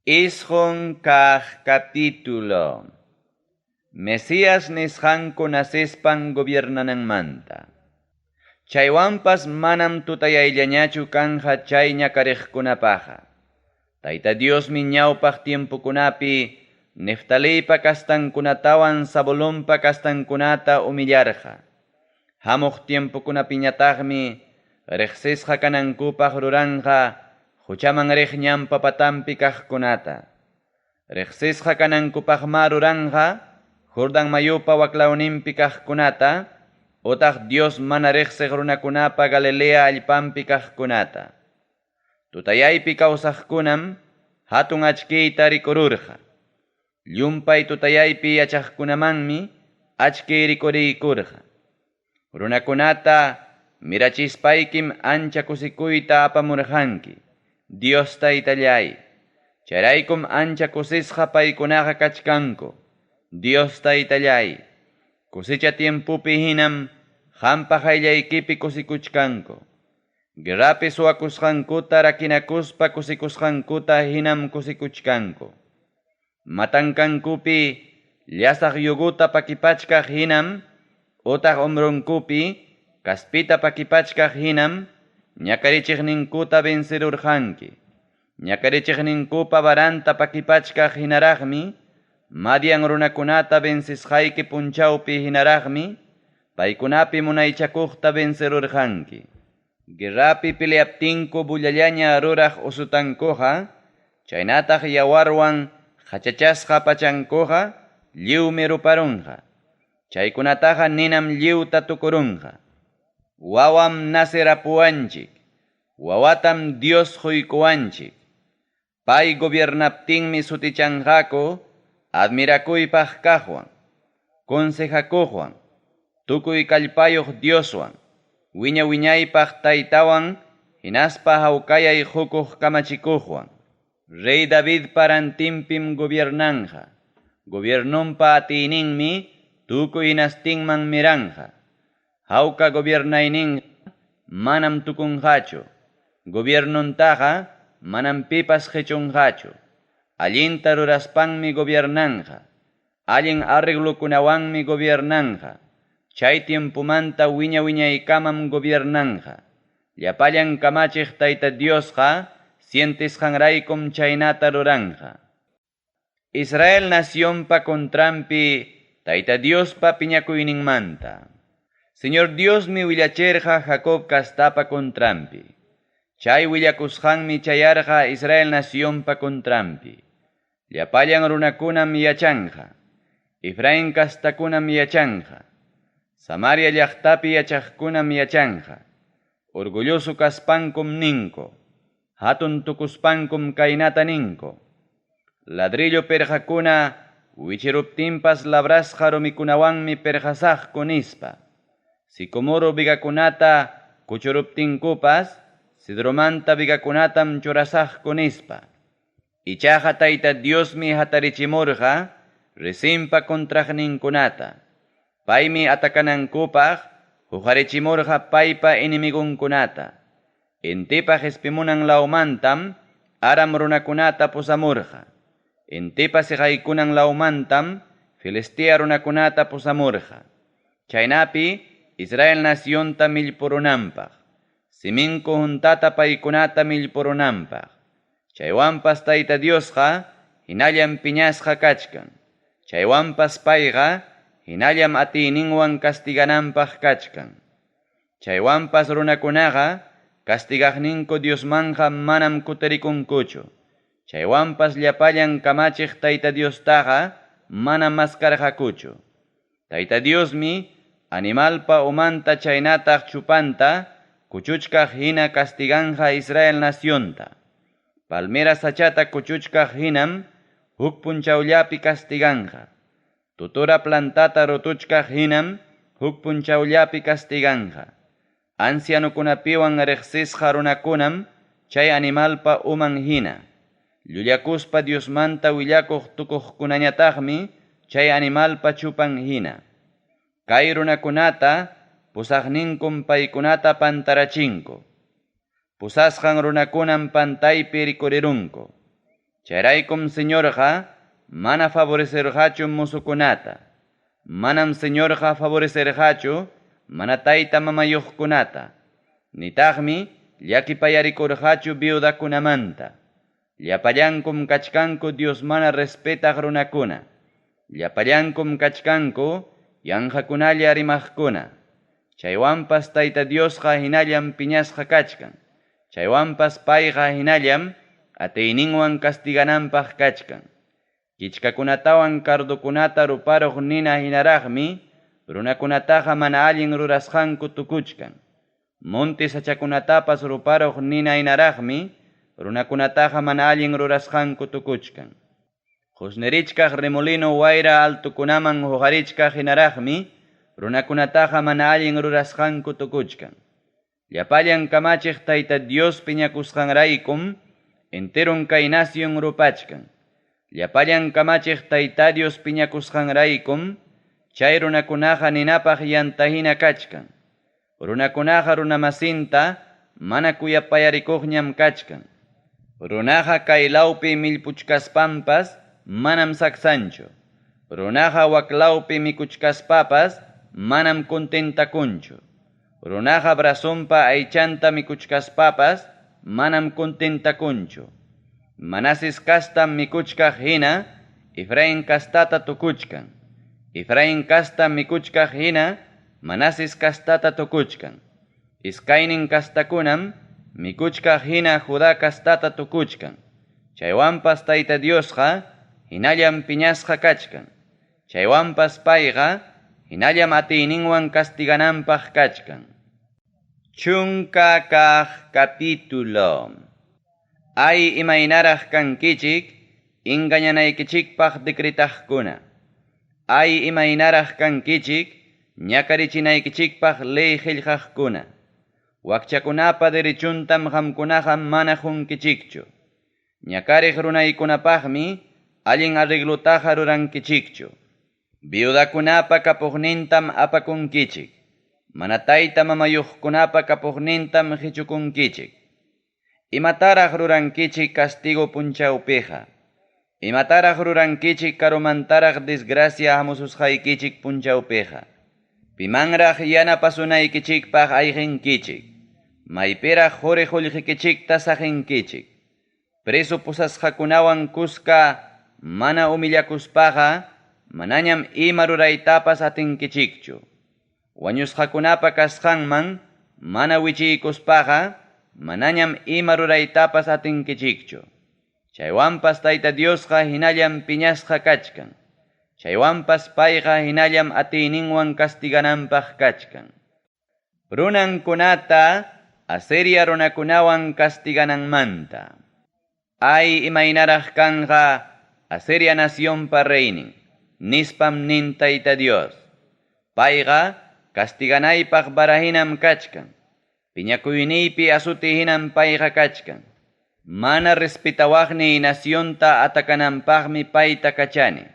9 kaq capítulo. Mesías nisqanku nacespan gobiernananmanta. Chaywanpas manam tutayayllañachu kanja chay ñakariqkunapaqqa. Tayta Diosmi ñawpaq tiempokunapi Neftaliypa kastankunatawan Zabulonpa kastankunata humillarqa. Hamuq tiempokunapiñataqmi riqsisqa kanankupaq ruranqa huchaman riq ñanpa patanpi kaqkunata. Riqsisqa kanankupaqma ruranqa Jordan mayupa waklawninpi kaqkunata utaq Dios mana riqsiq runakunapa Galilea allpanpi kaqkunata. Tutayaypi kawsaqkunam hatun achkiyta rikururqa. Llumpay tutayaypi yachaqkunamanmi achkiy rikuriykurqa. Runakunata mirachispaykim ancha kusikuyta apamurqanki. Dios Taytallay. Chayraykum ancha kusisqa paykunaqa kachkanku. Dios Taytallay. Cosecha tiempopi hinam qampa qayllaykipi kusikuchkanku. Guerrapi suwakusqankuta rakinakuspa kusikusqankuta hinam kusikuchkanku. Matankankupi llasaq yuguta pakipachkaq hinam utaq hombronkupi kaspita pakipachkaq hinam ñakarichiqninkuta vencerurqanki. Ñakarichiqninkupa varanta pakipachkaq hinaraqmi Madian runakunata vencisqayki punchawpi hinaraqmi paykunapi munaychakuqta vencerurqanki. Guerrapi peleaptinku bullallaña ruraq usutankuqa chaynataq yawarwan qachachasqa pachankuqa lliwmi ruparunqa. Chaykunataqa ninam lliwta tukurunqa. Wawam nacerapuwanchik. Wawatam Dios quykuwanchik. Pay gobiernaptinmi sutichanqaku admirakuypaq kaqwan, consejakuqwan, tukuy kallpayuq Dioswan, wiña wiñaypaq taytawan, hinaspa hawkayay qukuq kamachikuqwan. Rey David parantinpim gobiernanja. Gobiernonpa atiyninmi tukuy hinastinman miranja. Hawka gobiernaynin manam tukunqachu. Gobiernontaqa manam pipas qichunqachu. Allinta ruraspanmi gobiernanja. Allin arreglokunawanmi gobiernanja. Chay tiempomanta wiña wiñaykamam gobiernanja. Llapallan kamachiq Tayta Diosqa sientisqanraykum chaynata ruranja. Israel nacionpa contranpi Tayta Diospa piñakuyninmanta. Señor Diosmi willachirqa Jacob kastapa contranpi. Chay willakusqanmi chayarqa Israel nacionpa contranpi. Llapallan runakunam yachanja. Efraín kastakunam yachanja. Samaria llaqtapi yachaqkunam yachanja. Orgulloso kaspankum ninku. Hatun tukuspankum kaynata ninku. Ladrillo perqakuna wichiruptinpas labrasqa rumikunawanmi perqasaqku nispa. Sicomoro vigakunata kuchuruptinkupas cedromanta vigakunatam churasaqku nispa. Ichaqa Tayta Diosmi hatarichimurqa Rezinpa contraqninkunata. Paymi atakanankupaq huqarichimurqa paypa enemigonkunata. Intipa qespimunan lawmantam Aram runakunata pusamurqa. Intipa siqaykunan lawmantam Filistea runakunata pusamurqa. Chaynapi Israel nacionta millpurunanpaq. Siminku huntata paykunata millpurunanpaq. Chaywanpas Tayta Diosqa hinallam piñasqa kachkan. Chaywanpas payqa hinallam atiyninwan castigananpaq kachkan. Chaywanpas runakunaqa castigaqninku Diosmanqa manam kutirikunkuchu. Chaywanpas llapallan kamachiq Tayta Diostaqa manam maskarqakuchu. Tayta Diosmi animalpa umanta chaynataq chupanta kuchuchkaq hina castiganja Israel nacionta. Palmera sachata kuchuchkaq hinam huk punchawllapi castiganja. Tutura plantata rutuchkaq hinam huk punchawllapi castiganja. Ancianukunapiwan riqsisqa runakunam chay animalpa uman hina. Llullakuspa Diosmanta willakuq tukuqkunañataqmi chay animalpa chupan hina. Kay runakunata pusaqninkum paykunata pantarachinku. Pusasqan runakunam pantaypi rikurirunku. Chayraykum Señorqa mana favorecerqachu mozokunata. Manam Señorqa favorecerqachu mana tayta mamayuqkunata. Nitaqmi llakipayarikurqachu viudakunamanta. Llapallankum kachkanku Dios mana respetaq runakuna. Llapallankum kachkanku yanqakunalla rimaqkuna. Chaywanpas Tayta Diosqa hinallam piñasqa kachkan. Chaywanpas payqa hinallam atiyninwan castigananpaq kachkan. Kichkakunatawan cardokunata ruparuq nina hinaraqmi runakunataqa mana allin rurasqanku tukuchkan. Monte sachakunatapas ruparuq nina hinaraqmi runakunataqa mana allin rurasqanku tukuchkan. Qusnirichkaq remolino wayra altukunaman huqarichkaq hinaraqmi runakunataqa mana allin rurasqanku tukuchkan. Llapallan kamachiq Tayta Dios piñakusqanraykum enteron kay nación rupachkan. Llapallan kamachiq Tayta Dios piñakusqanraykum chay runakunaqa ninapaq yantahina kachkan. Runakunaqa runamasinta mana kuyapayarikuqñam kachkan. Runaqa kay lawpi millpuchkaspanpas manam saksanchu. Runaqa waklawpi mikuchkaspapas manam contentakunchu. Runaqa brazonpa aychanta mikuchkaspapas manam contentakunchu. Manases kastam mikuchkaq hina, Efraín kastata tukuchkan. Efraín kastam mikuchkaq hina, Manases kastata tukuchkan. Iskaynin kastakunam mikuchkaq hina Judá kastata tukuchkan. Chaywanpas Tayta Diosqa hinallam piñasqa kachkan. Chaywanpas payqa hinallam atiyninwan castigananpaq kachkan. Chunka kaq capítulo. Ay imaynaraq kankichik engañanaykichikpaq decretaqkuna. Ay imaynaraq kankichik ñakarichinaykichikpaq ley qillqaqkuna. Wakchakunapa derechuntam qamkunaqa mana qunkichikchu. Ñakariq runaykunapaqmi allin arreglotaqa rurankichikchu. Viudakunapa kapuqnintam apakunkichik. Mana tayta mamayuqkunapa kapuqnintam qichukunkichik. Imataraq rurankichik castigo punchawpiqa. Imataraq rurankichik karumantaraq desgracia hamususqaykichik punchawpiqa. Pimanraq yanapasunaykichikpaq ayqinkichik. Maypiraq quri qullqikichikta saqinkichik. Preso pusasqakunawan kuska mana humillakuspaqa manañam ima ruraytapas atinkichikchu. Wañusqakunapa kasqanman mana wichiykuspaqa manañam ima ruraytapas atinkichikchu. Chaywanpas Tayta Diosqa hinallam piñasqa kachkan. Chaywanpas payqa hinallam atiyninwan castigananpaq kachkan. Runankunata Asiria runakunawan castigananmanta. Ay imaynaraq kanqa Asiria nacionpa reynin, nispam nin Tayta Dios. Payqa castiganaypaq varahinam kachkan. Piñakuyniypi asuti hinam payqa kachkan. Mana respetawaqniy nacionta atakananpaqmi payta kachani.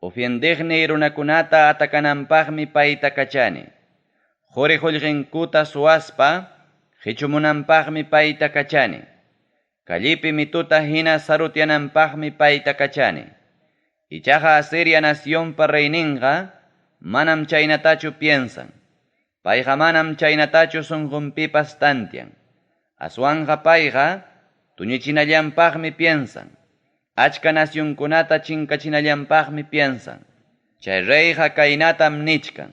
Ofiendeqniy runakunata atakananpaqmi payta kachani. Quri qullqinkuta suwaspa qichumunanpaqmi payta kachani. Kallipi mituta hina sarutyananpaqmi payta kachani. Ichaqa Asiria nacionpa reyninqa manam chaynatachu piensan. Payqa manam chaynatachu sunqunpipas tantian. Aswanqa payqa tuñichinallanpaqmi piensan. Achka nacionkunata chinkachinallanpaqmi piensan. Chay reyqa kaynatam nichkan.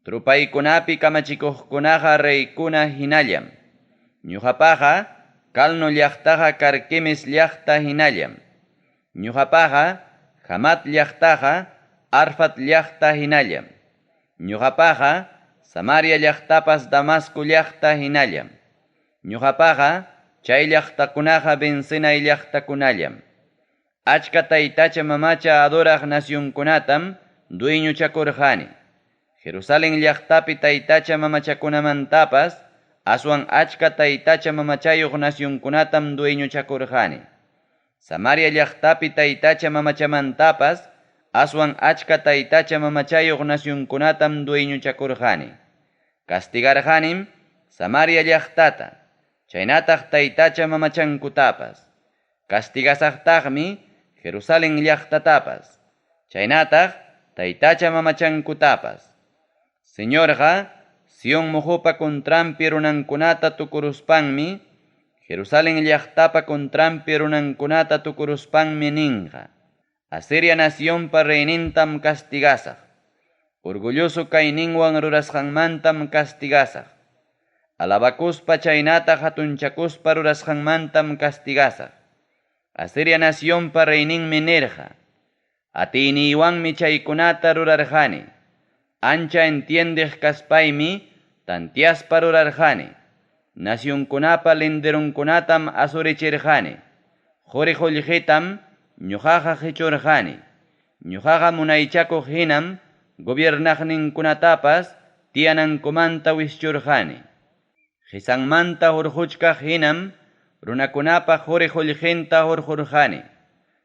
Trupaykunapi kamachikuqkunaqa reykuna hinallam. Ñuqapaqa Calno llaqtaqa Carquemis llaqta hinallam. Ñuqapaqa Hamat llaqtaqa Arfat llaqta hinallam. Ñuqapaqa Samaria llaqtapas Damasco llaqta hinallam. Ñuqapaqa chay llaqtakunaqa vencenay llaqtakunallam. Achka taytacha mamacha adoraq nacionkunatam dueñochakurqani. Jerusalén llaqtapi taytacha mamachakunamantapas aswan achka taytacha mamachayuq nacionkunatam dueñochakurqani. Samaria llaqtapi taytacha mamachamantapas aswan achka taytacha mamachayuq nacionkunatam dueñochakurqani. Castigarqanim Samaria llaqtata, chaynataq taytacha mamachankutapas. Castigasaqtaqmi Jerusalen llaqtatapas, chaynataq taytacha mamachankutapas. Señorqa Sion moqopa contranpi runankunata tukuruspanmi, Jerusalen llaqtapa contranpi runankunata tukuruspanmi ninqa. Asiria nacionpa reynintam castigasaq. Orgulloso kayninwan rurasqanmantam castigasaq. Alabakuspa chaynata hatunchakuspa rurasqanmantam castigasaq. Asiria nacionpa reyninmi nirqa. Atiyniywanmi chaykunata rurarqani. Ancha entiendeq kaspaymi tantiaspa rurarqani. Nacionkunapa linderunkunatam asurichirqani. Quri qullqitam ñuqaqa qichurqani. Ñuqaqa munaychakuq hinam gobiernaqninkunatapas tiyanankumanta wischurqani. Qisanmanta hurquchkaq hinam runakunapa quri qullqinta hurqurqani.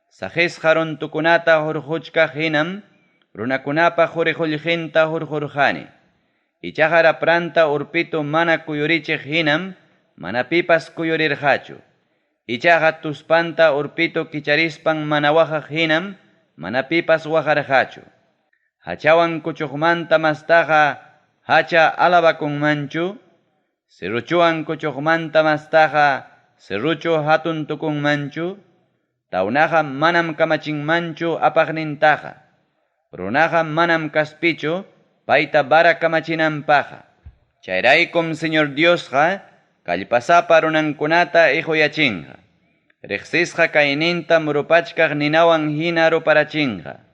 Saqisqa runtukunata hurquchkaq hinam runakunapa quri qullqinta hurqurqani. Ichaqa rapranta urpitu mana kuyurichiq hinam mana pipas kuyurirqachu. Ichaqa tuspanta urpitu kicharispan mana waqaq hinam mana pipas waqarqachu. Hachawan kuchuqmanta mastaqa hacha alabakunmanchu, serruchuwan kuchuqmanta mastaqa serruchu hatun tukunmanchu, tawnaqa manam kamachinmanchu apaqnintaqa. Runaqa manam kaspichu payta vara kamachinanpaqqa. Chayraykum Señor Diosqa kallpasapa runankunata iquyachinqa. Riqsisqa kaynintam rupachkaq ninawan hina ruparachinqa.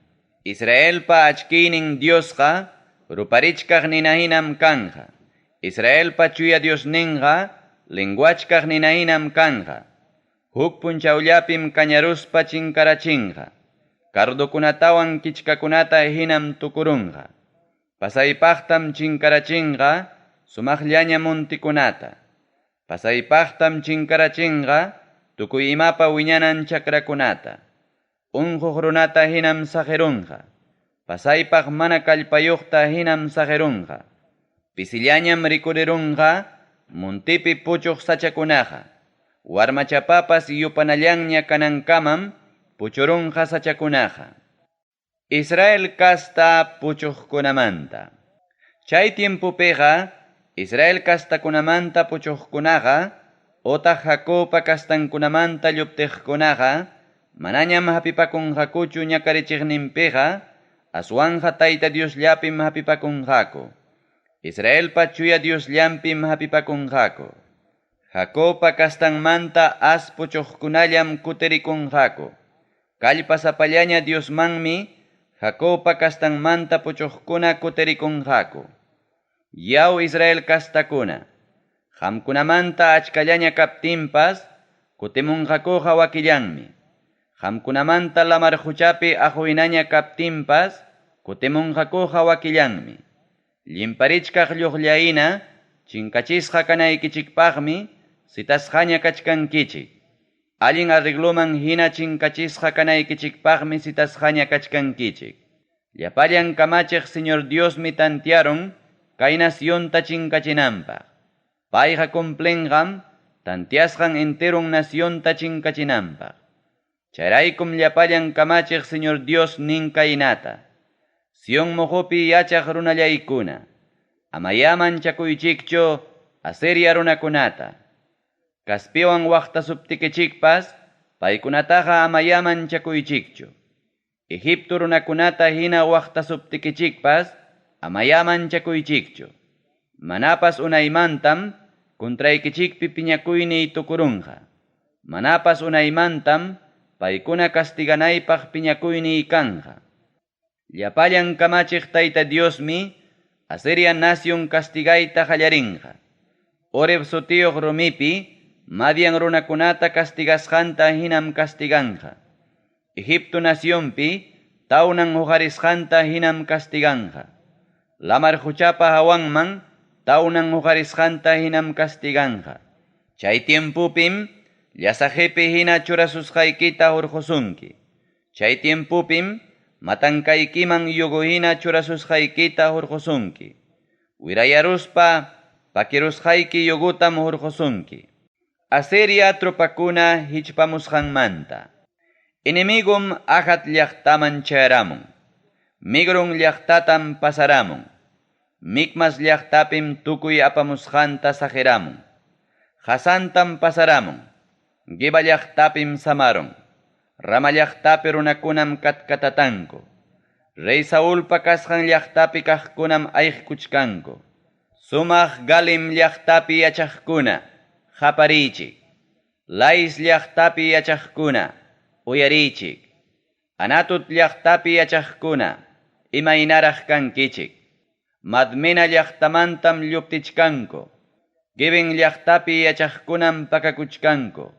Israelpa achkiynin Diosqa ruparichkaq nina hinam kanja. Israelpa chuya Diosninqa lenguachkaq nina hinam kanja. Huk punchawllapim kañaruspa chinkarachinqa. Kardukunatawan kichkakunata hinam tukurunqa. Pasaypaqtam chinkarachinqa sumaqllaña montikunata. Pasaypaqtam chinkarachinqa tukuy imapa wiñanan chakrakunata. Unquq runata hinam saqirunqa. Pasaypaq mana kallpayuqta hinam saqirunqa. Pisillañam rikurirunqa montipi puchuq sachakunaqa. Warmachapapas yupanallanña kanankamam puchurunqa sachakunaqa. Israel kasta puchuqkunamanta. Chay tiempopiqa Israel kastakunamanta puchuqkunaqa otaq Jacobpa kastankunamanta lluptiqkunaqa manañam hapipakunqakuchu ñakarichiqninpiqa aswanja Tayta Diosllapim hapipakunqaku. Israelpa chuya Diosllampim hapipakunqaku. Jacobpa kastanmanta as puchuqkunallam kutirikunqaku. Kallpasapallaña Diosmanmi Jacobpa kastanmanta puchuqkuna kutirikunqaku. Yaw Israel kastakuna, qamkunamanta achkallaña kaptinpas kutimunqakuqa wakillanmi. Qamkunamanta lamar quchapi aquynaña kaptinpas kutimunqakuqa wakillanmi. Llimparichkaq lluqllayna chinkachisqa kanaykichikpaqmi sitasqaña kachkankichik. Allin arregloman hina chinkachisqa kanaykichikpaqmi sitasqaña kachkankichik. Llapallan kamachiq Señor Diosmi tantiaron kay nacionta chinkachinanpaq. Payqa cumplinqam tantiasqan enteron nacionta chinkachinanpaq. Chayraykum llapallan kamachiq Señor Dios nin kaynata. Sion moqopi yachaq runallaykuna. Amayá manchakuychikchu Asiria runakunata. Kaspiwan waqtasuptikichikpas paykunataqa amayá manchakuychikchu. Egipto runakunata hina waqtasuptikichikpas amayá manchakuychikchu. Manapas unaymantam contraykichikpi piñakuyniy tukurunqa. Manapas unaymantam paykuna castiganaypaq piñakuyniy kanja. Llapallan kamachiq Tayta Diosmi Asiria nación castigayta qallarinqa. Oreb sutiyuq rumipi Madian runakunata castigasqanta hinam castiganqa. Egipto nacionpi tawnan huqarisqanta hinam castiganqa. Lamar quchapa hawanman tawnan huqarisqanta hinam castiganqa. Chay tiempopim llasaqpi hina churasusqaykita hurqusunki. Chay tiempopim matankaykiman yugo hina churasusqaykita hurqusunki. Wirayaruspa pakirusqayki yugutam hurqusunki. Asiria tropakuna hichpamusqanmanta. Enemigom Ajat llaqtaman chayaramun. Migron llaqtatam pasaramun. Micmas llaqtapim tukuy apamusqanta saqiramun. Hasantam pasaramun. Geba llaqtapim samarun. Rama llaqtapi runakunam katkatatanku. Rey Saulpa kasqan llaqtapi kaqkunam ayqikuchkanku. Sumaq Galim llaqtapi yachaqkuna, qapariychik. Lais llaqtapi yachaqkuna, uyariychik. Anatut llaqtapi yachaqkuna, imaynaraq kankichik. Madmena llaqtamantam lluptichkanku. Geben llaqtapi yachaqkunam pakakuchkanku.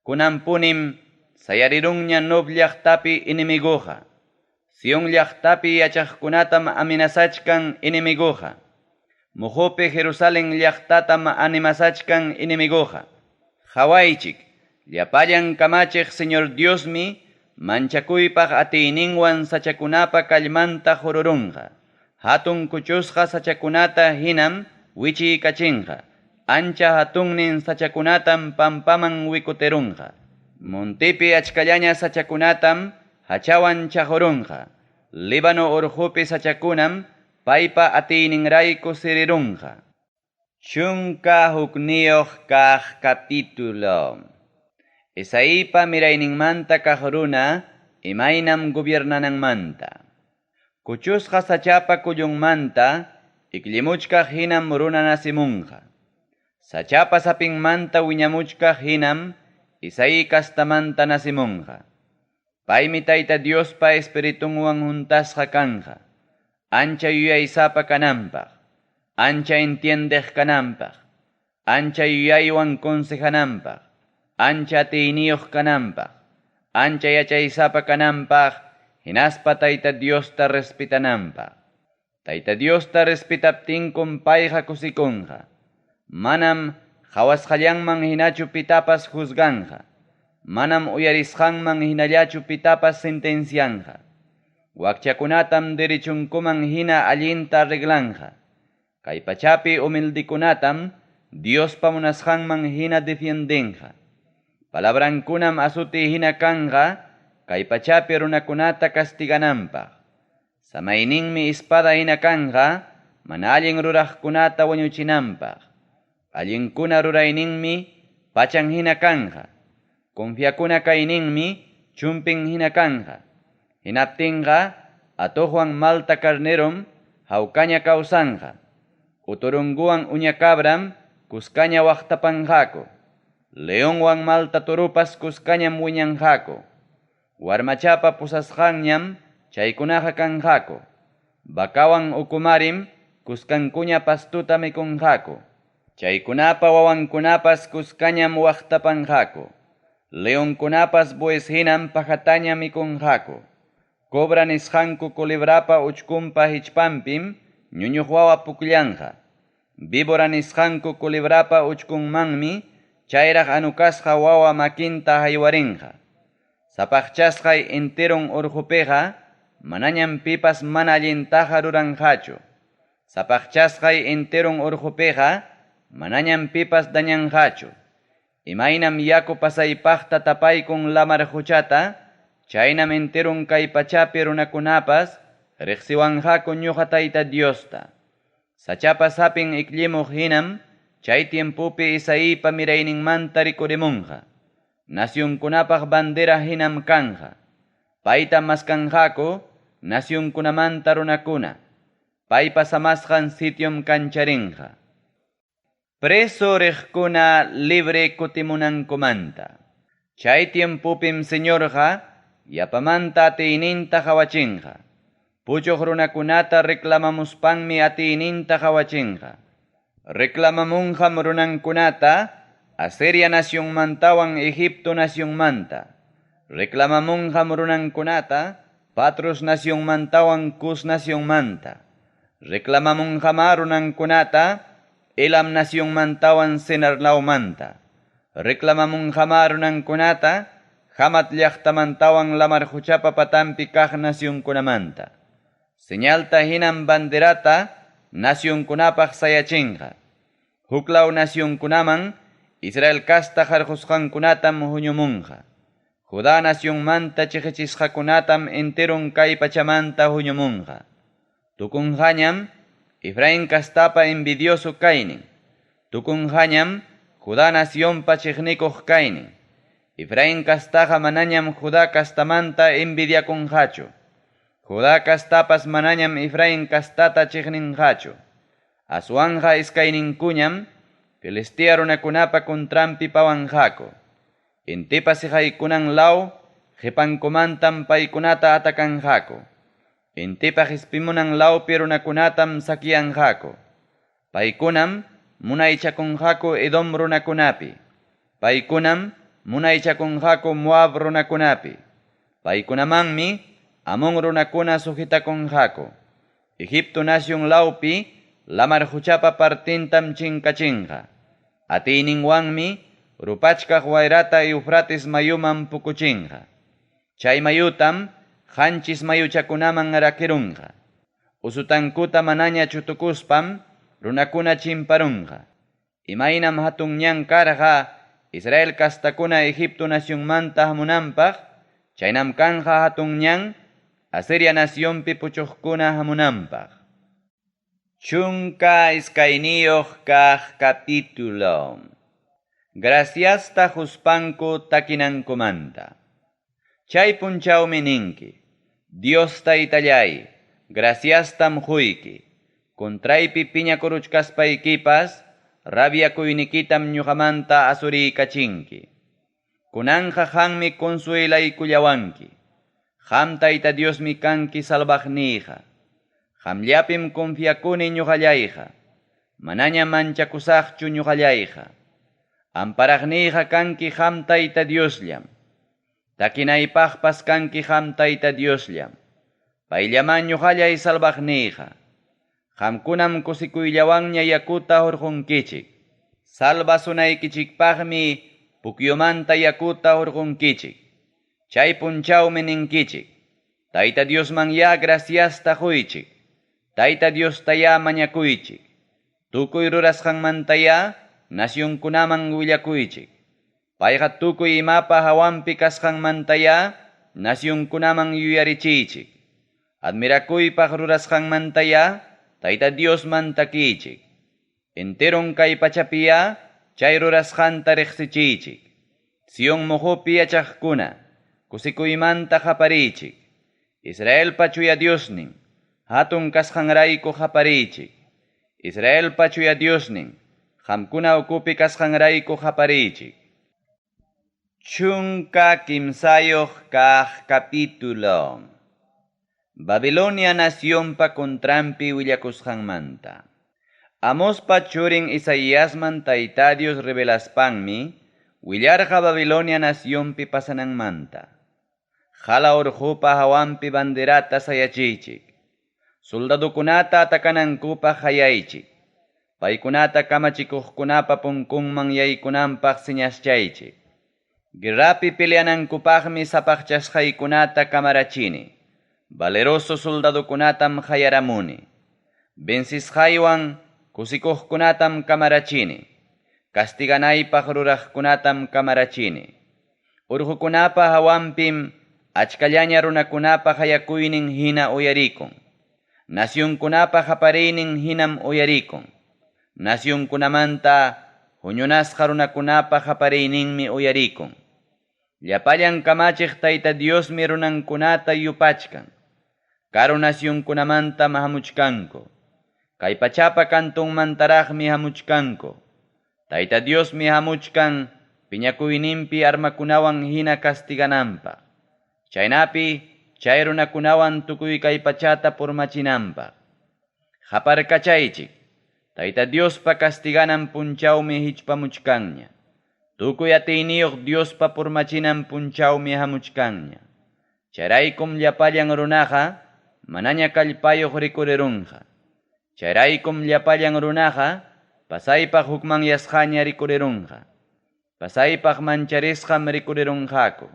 Kunanpunim sayarirunña Nob llaqtapi enemiguqa. Sion llaqtapi yachaqkunatam amenazachkan enemiguqa. Muhupi Jerusalén llaqtatam animasachkan enemiguqa. Qawaychik, llapallan kamachiq Señor Diosmi manchakuypaq atiyninwan sachakunapa kallmanta hururunqa. Hatun kuchusqa sachakunata hinam wichiykachinqa. Ancha hatunnin sachakunatam pampaman wikuterunqa. Montepi achkallaña sachakunatam hachawan chaqurunqa. Líbano urqupi sachakunam paypa atiyninrayku sirirunqa. 11 kaq capítulo. Isaípa mirayninmanta kaq runa imaynam gobiernananmanta. Kuchusqa sachapa kullunmanta ikllimuchkaq hinam runa nacimunqa. Sachapa sapinmanta wiñamuchkaq hinam Isaí kastamanta nacimunqa. Paymi Tayta Diospa espiritunwan huntasqa kanqa. Ancha yuyaysapa kananpaq, ancha entiendeq kananpaq, ancha yuyaywan consejananpaq, ancha atiyniyuq kananpaq, ancha yachaysapa kananpaq, hinaspa Tayta Diosta respetananpaq. Tayta Diosta respetaptinkum payqa kusikunqa. Manam qawasqallanman hinachu pitapas juzganqa. Manam uyarisqanman hinallachu pitapas sentencianqa. Wakchakunatam derechunkuman hina allinta arreglanqa. Kay pachapi humildikunatam Diospa munasqanman hina defiendenqa. Palabrankunam asuti hina kanqa kay pachapi runakunata castigananpaq. Samayninmi espada hina kanqa mana allin ruraqkunata wañuchinanpaq. Allinkuna rurayninmi pachan hina kanqa. Confiakuna kayninmi chumpin hina kanqa. Hinaptinqa atuqwan malta carnerom hawkaña kawsanqa. Uturunguwan uña cabram kuskaña waqtapanqaku. Leonwan malta turupas kuskañam wiñanqaku. Warmachapa pusasqanñam chaykunaqa kanqaku. Vakawan ukumarim kuskankuña pastuta mikunqaku. Chaykunapa wawankunapas kuskañam waqtapanqaku. Leonkunapas bueyes hinam pajataña mikunqaku. Cobra nisqanku culebrapa uchkunpa hichpanpim ñuñuq wawa pukllanqa. Víbora nisqanku culebrapa uchkunmanmi chayraq anukasqa wawa makinta haywarinqa. Sapaqchasqay enteron urqupiqa manañam pipas mana allintaqa ruranqachu. Sapaqchasqay enteron urqupiqa manañam pipas dañanqachu. Imaynam yaku pasaypaqta tapaykun lamar quchata, chaynam enteron kay pachapi runakunapas riqsiwanqaku ñuqa Tayta Diosta. Sachapa sapin ikllimuq hinam chay tiempopi Isaípa mirayninmanta rikurimunqa. Nacionkunapaq bandera hinam kanqa. Payta maskanqaku nacionkunamanta runakuna. Paypa samasqan sitiom kancharinqa. Preso riqkuna libre kutimunankumanta. Chay tiempopim Señorqa yapamanta atiyninta qawachinqa. Puchuq runakunata reclamamuspanmi atiyninta qawachinqa. Reclamamunqam runankunata Asiria nacionmantawan Egipto nacionmanta. Reclamamunqam runankunata Patros nacionmantawan Cus nacionmanta. Reclamamunqama runankunata Elam nacionmantawan Senar lawmanta. Reclamamunqama runankunata Hamat llaqtamantawan lamar quchapa patanpi kaq nacionkunamanta. Señalta hinam banderata nacionkunapaq sayachinqa. Huklaw nacionkunaman Israel casta qarqusqankunatam huñumunqa. Judá nacionmanta chiqichisqakunatam enteron kay pachamanta huñumunqa. Tukunqañam Efraín castapa envidioso kaynin. Tukunqañam Judá nacionpa chiqnikuq kaynin. Efraín castaqa manañam Judá castamanta envidiakunqachu. Judá castapas manañam Efraín castata chiqninqachu. Aswanqa iskayninkuñam Filistea runakunapa contranpi pawanqaku. Intipa siqaykunan law qipankumantam paykunata atakanqaku. Intipa qispimunan lawpi runakunatam sakiyanqaku. Paykunam munaychakunqaku Edom runakunapi. Paykunam munaychakunqaku Moab runakunapi. Paykunamanmi Amón runakuna sujetakunqaku. Egipto nación lawpi lamar huchapa partintam chinkachinqa. Atiyninwanmi rupachkaq wayrata Eufrates mayuman pukuchinqa. Chay mayutam qanchis mayuchakunaman rakirunqa. Usutankuta manaña chutukuspam runakuna chimparunqa. Imaynam hatun ñan karqa Israel kastakuna Egipto nacionmanta hamunanpaq, chaynam kanja hatun ñan Asiria nacionpi puchuqkuna hamunanpaq. 12 kaq capítulo. Graciasta huspanku takinankumanta. Chay punchawmi ninki, Dios taytallay, graciastam huyki. Contraypi piñakuruchkaspaykipas, rabiakuynikitam ñuqamanta asuriykachinki. Kunanja qanmi consuelaykullawanki. Qam Tayta Diosmi kanki salvaqniyqa. Qamllapim confiakuni ñuqallayqa. Manaña manchakusaqchu ñuqallayqa. Amparaqniyqa kanki qam Tayta Diosllam. Takinaypaqpas kanki qam Tayta Diosllam. Payllaman ñuqallay salvaqniyqa. Qamkunam kusikuyllawanña yakuta hurqunkichik. Salvasunaykichikpaqmi pukyumanta yakuta hurqunkichik. Chay punchawmi ninkichik. Tayta Diosman ya graciasta quychik. Tayta Diosta ya mañakuychik. Tukuy rurasqanmanta ya nacionkunaman willakuychik. Payqa tukuy imapa hawanpi kasqanmanta ya nacionkunaman yuyarichiychik. Admirakuypaq rurasqanmanta ya Tayta Diosman takiychik. Enteron kay pachapiya chay rurasqanta riqsichiychik. Sion muhupi yachaqkuna kusikuymanta qapariychik. Israelpa chuya Diosnin, hatun kasqanrayku qapariychik. Israelpa chuya Diosnin, qamkuna ukupi kasqanrayku qapariychik. 13 kaq capítulo. Babilonia nacionpa contranpi willakusqanmanta. Amospa churin Isaíasman Tayta Dios revelaspanmi, willarqa Babilonia nacionpi pasananmanta. Hala urqupa hawanpi banderata sayachiychik. Soldadukunata atakanankupaq hayaychik. Paykunata kamachikuqkunapa punkunman yaykunanpaq señaschaychik. Guerrapi peleanankupaqmi sapaqchasqaykunata kamarachini. Valeroso soldadukunatam hayaramuni. Vencisqaywan kusikuqkunatam kamarachini. Castiganaypaq ruraqkunatam kamarachini. Urqukunapa hawanpim achkallaña runakunapa hayakuynin hina uyarikun. Nacionkunapa qapariynin hinam uyarikun. Nacionkunamanta huñunasqa runakunapa qapariyninmi uyarikun. Llapallan kamachiq Tayta Diosmi runankunata yupachkan. Karu nacionkunamantam hamuchkanku. Kay pachapa kantunmantaraqmi hamuchkanku. Tayta Diosmi hamuchkan piñakuyninpi armakunawan hina castigananpaq. Chaynapi chay runakunawan tukuy kay pachata purmachinanpaq. Qaparkachaychik. Tayta Diospa castiganan punchawmi hichpamuchkanña. Tukuy atiyniyuq Diospa purmachinan punchawmi hamuchkanña. Chayraykum llapallan runaqa manaña kallpayuq rikurirunqa. Chayraykum llapallan runaqa pasaypaq hukmanyasqaña rikurirunqa. Pasaypaq mancharisqam rikurirunqaku.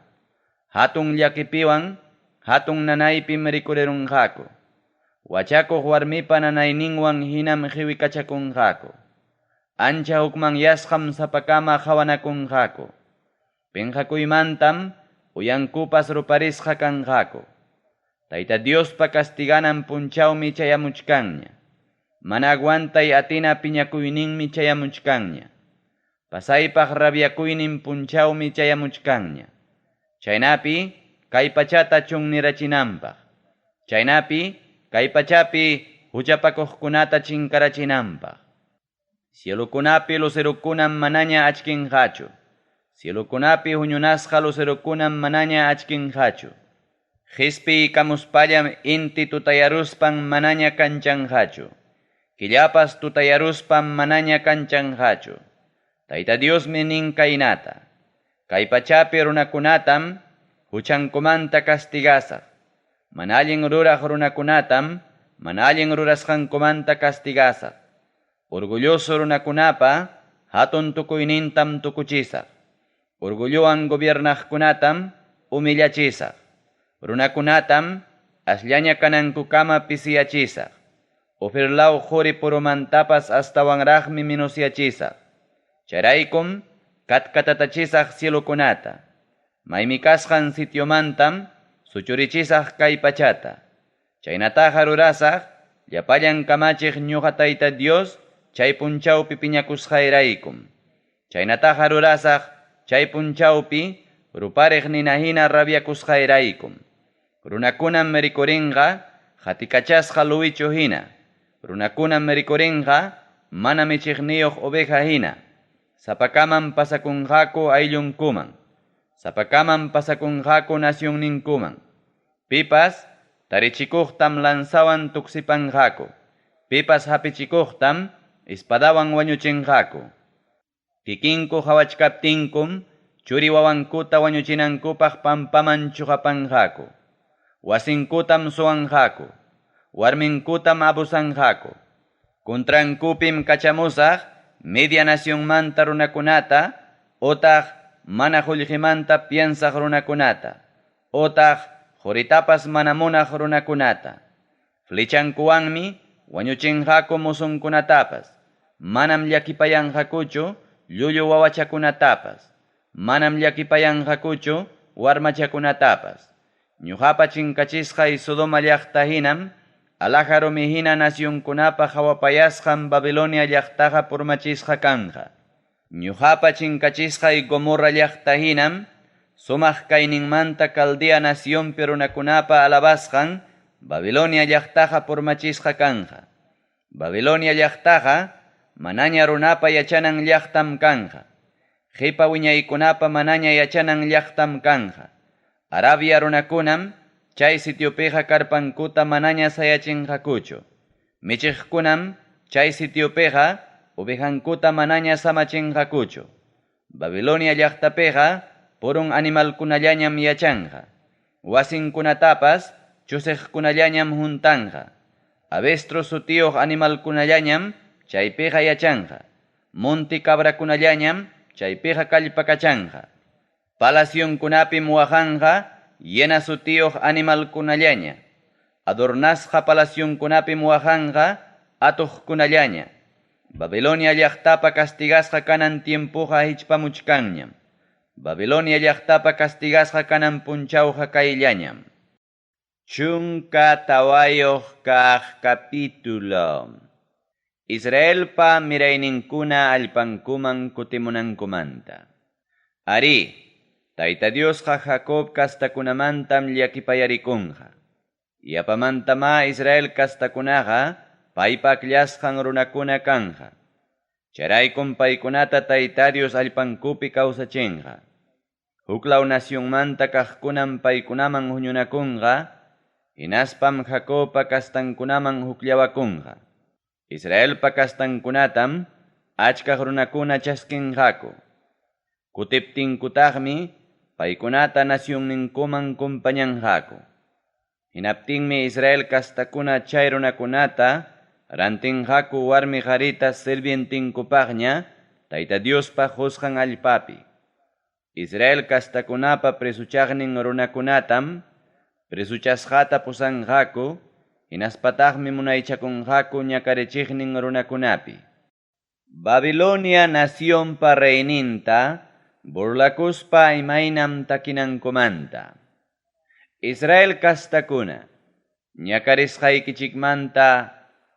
Hatun llakipiwan hatun nanaypim rikurirunqaku. Wachakuq warmipa nanayninwan hinam qiwikachakunqaku. Ancha hukmanyasqam sapakama qawanakunqaku. Penqakuymantam uyankupas ruparisqa kanqaku. Tayta Diospa castiganan punchawmi chayamuchkanña. Mana aguantay atina piñakuyninmi chayamuchkanña. Pasaypaq rabiakuynin punchawmi chayamuchkanña. Chaynapi kay pachata chunnirachinanpaq. Chaynapi kay pachapi huchapakuqkunata chinkarachinanpaq. Cielokunapi lucerokunam manaña achkinqachu. Cielokunapi huñunasqa lucerokunam manaña achkinqachu. Qispiykamuspallam inti tutayaruspan manaña kanchanqachu. Killapas tutayaruspan manaña kanchanqachu. Tayta Diosmi nin kaynata. Kay pachapi runakunatam huchankumanta castigasaq. Mana allin ruraq runakunatam mana allin rurasqankumanta castigasaq. Orgulloso runakunapa hatun tukuynintam tukuchisaq. Orgullowan gobiernaqkunatam humillachisaq. Runakunatam asllaña kanankukama pisiyachisaq. Ofirlaw quri purumantapas astawanraqmi minusyachisaq. Chayraykum katkatatachisaq cielokunata. Maymi kasqan sitiomantam suchurichisaq kay pachata. Chaynataqa rurasaq llapallan kamachiq ñuqa Tayta Dios chay punchawpi piñakusqayraykum. Chaynataqa rurasaq chay punchawpi rupariq nina hina rabiakusqayraykum. Runakunam rikurinqa qatikachasqa luwichu hina. Runakunam rikurinqa mana michiqniyuq oveja hina. Sapakaman pasakunqaku ayllunkuman. Sapakaman pasakunqaku nacionninkuman. Pipas tarichikuqtam lanzawan tuksipanqaku. Pipas hapichikuqtam espadawan wañuchinqaku. Kikinku hawachkaptinkum churi wawankuta wañuchinankupaq pampaman chuqapanqaku. Wasinkutam suwanqaku. Warminkutam abusanqaku. Contrankupim kachamusaq media nacionmanta runakunata otaq mana qullqimanta piensaq runakunata otaq quritapas mana munaq runakunata. Flechankuwanmi wañuchinqaku musunkunatapas. Manam llakipayanqakuchu llullu wawachakunatapas. Manam llakipayanqakuchu warmachakunatapas. Ñuqapa chinkachisqay Sodoma llaqta hinam alhaja rumi hina nacionkunapa hawapayasqan Babilonia llaqtaqa purmachisqa kanqa. Ñuqapa chinkachisqay Gomorra llaqta hinam sumaq kayninmanta Caldea nacionpi runakunapa alabasqan Babilonia llaqtaqa purmachisqa kanqa. Babilonia llaqtaqa manaña runapa yachanan llaqtam kanqa. Qipa wiñaykunapa manaña yachanan llaqtam kanqa. Arabia runakunam chay sitiopiqa karpankuta manaña sayachinqakuchu. Michiqkunam chay sitiopiqa ovejankuta manaña samachinqakuchu. Babilonia llaqtapiqa purun animalkunallañam yachanqa. Wasinkunatapas chusiqkunallañam huntanqa. Avestruz sutiyuq animalkunallañam chaypiqa yachanqa. Monti cabrakunallañam chaypiqa kallpakachanqa. Palacionkunapim waqanqa hiena sutiyuq animalkunallaña. Adornasqa palacionkunapim waqanqa atuqkunallaña. Babilonia llaqtapa castigasqa kanan tiempoqa hichpamuchkanñam. Babilonia llaqtapa castigasqa kanan punchawqa kayllañam. 14 kaq capítulo. Israelpa mirayninkuna allpankuman kutimunankumanta. Ari, Tayta Diosqa Jacob kastakunamantam llakipayarikunqa. Yapamantama Israel kastakunaqa paypa akllasqan runakuna kanqa. Chayraykum paykunata Tayta Dios allpankupi kawsachinqa. Huklaw nacionmanta kaqkunam paykunaman huñunakunqa, hinaspam Jacobpa kastankunaman hukllawakunqa. Israelpa kastankunatam achkaq runakuna chaskinqaku. Kutiptinkutaqmi paykunata nacionninkuman kumpañanqaku. Hinaptinmi Israel kastakuna chay runakunata rantinqaku warmi qarita sirvientinkupaqña Tayta Diospa qusqan allpapi. Israel kastakunapa presuchaqnin runakunatam presuchasqata pusanqaku hinaspataqmi munaychakunqaku ñakarichiqnin runakunapi. Babilonia nacionpa reyninta burlakuspa imaynam takinankumanta. Israel castakuna, ñakarisqaykichikmanta,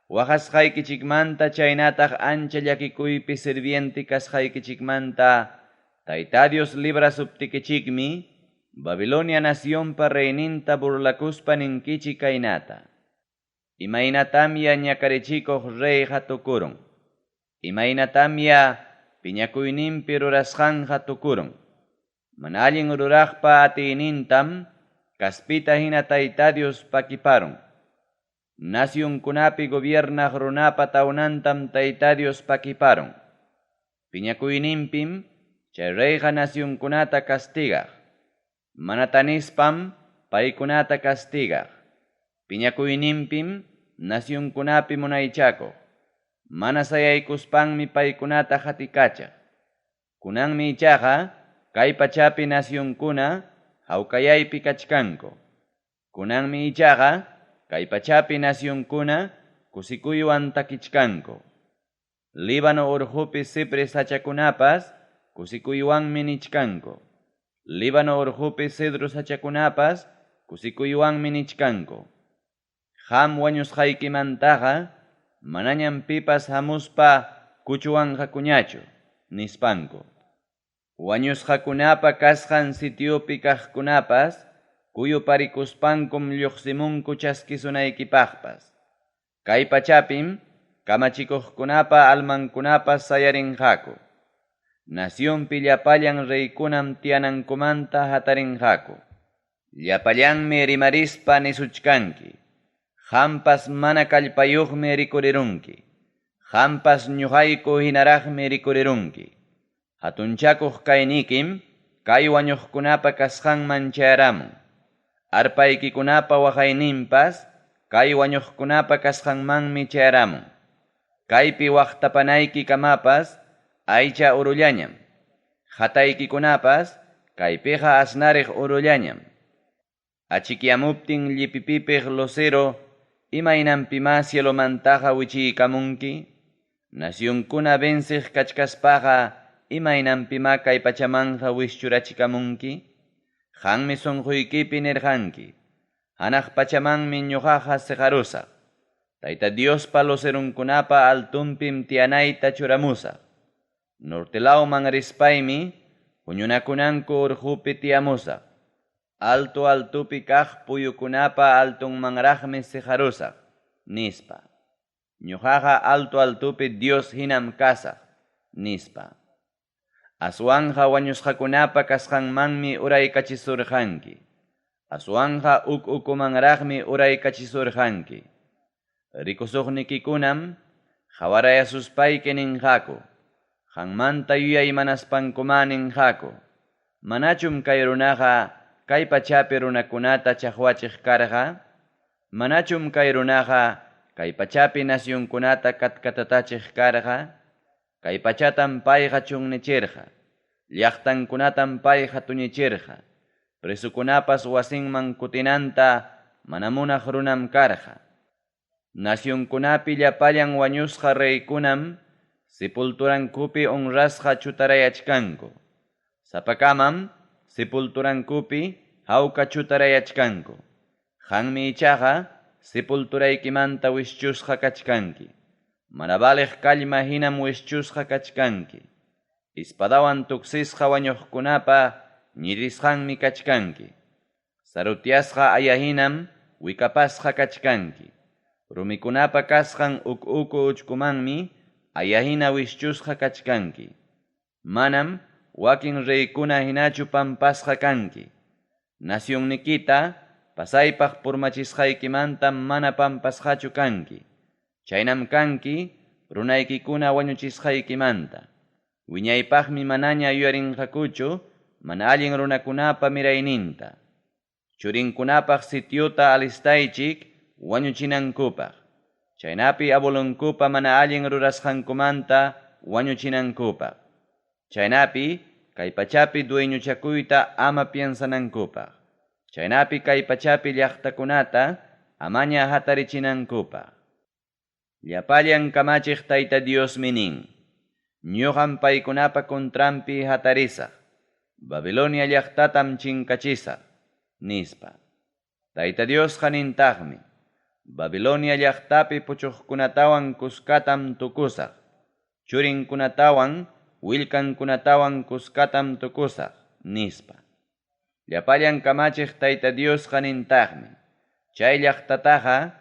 waqasqaykichikmanta chaynataq ancha llakikuypi sirviente kasqaykichikmanta, Tayta Dios librasuptikichikmi, Babilonia nacionpa reyninta burlakuspa ninkichik kaynata. Imaynatamya ñakarichikuq reyqa tukurun. Imaynatamya piñakuyninpi rurasqanqa tukurun. Mana allin ruraqpa atiynintam kaspita hina Tayta Dios pakiparun. Nacionkunapi gobiernaq runapa tawnantam Tayta Dios pakiparun. Piñakuyninpim chay reyqa nacionkunata castigaq. Mana tanispam paykunata castigaq. Piñakuyninpim nacionkunapi munaychakuq. Mana sayaykuspanmi paykunata qatikachaq. Kunanmi ichaqa kay pachapi nacionkuna hawkayaypi kachkanku. Kunanmi ichaqa kay pachapi nacionkuna kusikuywan takichkanku. Líbano urqupi cipres sachakunapas kusikuywanmi nichkanku. Líbano urqupi cedro sachakunapas kusikuywanmi nichkanku. Qam wañusqaykimantaqa manañam pipas hamuspa kuchuwanqakuñachu, nispanku. Wañusqakunapa kasqan sitiopi kaqkunapas kuyuparikuspankum lluqsimunku chaskisunaykipaqpas. Kay pachapim kamachikuqkunapa almankunapas sayarinqaku. Nacionpi llapallan reykunam tiyanankumanta hatarinqaku. Llapallanmi rimarispa nisuchkanki. Qampas mana kallpayuqmi rikurirunki. Qampas ñuqayku hinaraqmi rikurirunki. Hatunchakuq kaynikim kay wañuqkunapa kasqanman chayaramun. Arpaykikunapa waqayninpas kay wañuqkunapa kasqanmanmi chayaramun. Kaypi waqtapanayki kamapas aycha urullañam. Hataykikunapas kaypiqa asnariq urullañam. Achikyamuptin llipipipiq lucero imaynanpimá cielomantaqa wichiykamunki. Nacionkuna venciq kachkaspaqa imaynanpimá kay pachamanqa wischurachikamunki. Qanmi sunquykipi nirqanki. Hanaq pachamanmi ñuqaqa seqarusaq. Tayta Diospa lucerunkunapa altunpim tiyanayta churamusaq. Norte lawman rispaymi huñunakunanku urqupi tiyamusaq. Alto altupi kaq puyukunapa altunmanraqmi seqarusaq, nispa. Ñuqaqa alto altupi Dios hinam kasaq, nispa. Aswanqa wañusqakunapa kasqanmanmi uraykachisurqanki. Aswanqa uk ukumanraqmi uraykachisurqanki. Rikusuqnikikunam qawarayasuspayki ninqaku. Qanmanta yuyaymanaspankumá ninqaku. Manachum kay runaqa kay pachapi runakunata chaqwachiq karqa? Manachum kay runaqa kay pachapi nacionkunata katkatatachiq karqa? Kay pachatam payqa chunnichirqa. Llaqtankunatam payqa tuñichirqa. Presukunapas wasinman kutinanta mana munaq runam karqa. Nacionkunapi llapallan wañusqa reykunam sepulturankupi honrasqa chutarayachkanku. Sapakamam sepulturankupi hawka chutarayachkanku. Qanmi ichaqa sepulturaykimanta wischusqa kachkanki. Mana valiq kallma hinam wischusqa kachkanki. Espadawan tuksisqa wañuqkunapa ñirisqanmi kachkanki. Sarutyasqa aya hinam wikapasqa kachkanki. Rumikunapa kasqan uk uku uchkumanmi aya hina wischusqa kachkanki. Manam wakin reykuna hinachu pampasqa kanki. Nacionnikita pasaypaq purmachisqaykimanta mana pampasqachu kanki. Chaynam kanki runaykikuna wañuchisqaykimanta. Wiñaypaqmi manaña yuyarinqakuchu mana allin runakunapa mirayninta. Churinkunapaq sitiota alistaychik wañuchinankupaq. Chaynapi abuelonkupa mana allin rurasqankumanta wañuchinankupaq. Chaynapi kay pachapi dueñochakuyta ama piensanankupaq. Chaynapi kay pachapi llaqtakunata amaña hatarichinankupaq. Llapallan kamachiq Tayta Diosmi nin. Ñoqam paykunapa contranpi hatarisaq. Babilonia llaqtatam chinkachisaq, nispa. Tayta Diosqa nintaqmi, Babilonia llaqtapi puchuqkunatawan kuskatam tukusaq. Churinkunatawan willkankunatawan kuskatam tukusaq, nispa. Llapallan kamachiq Tayta Diosqa nintaqmi, Chay llaqtataqa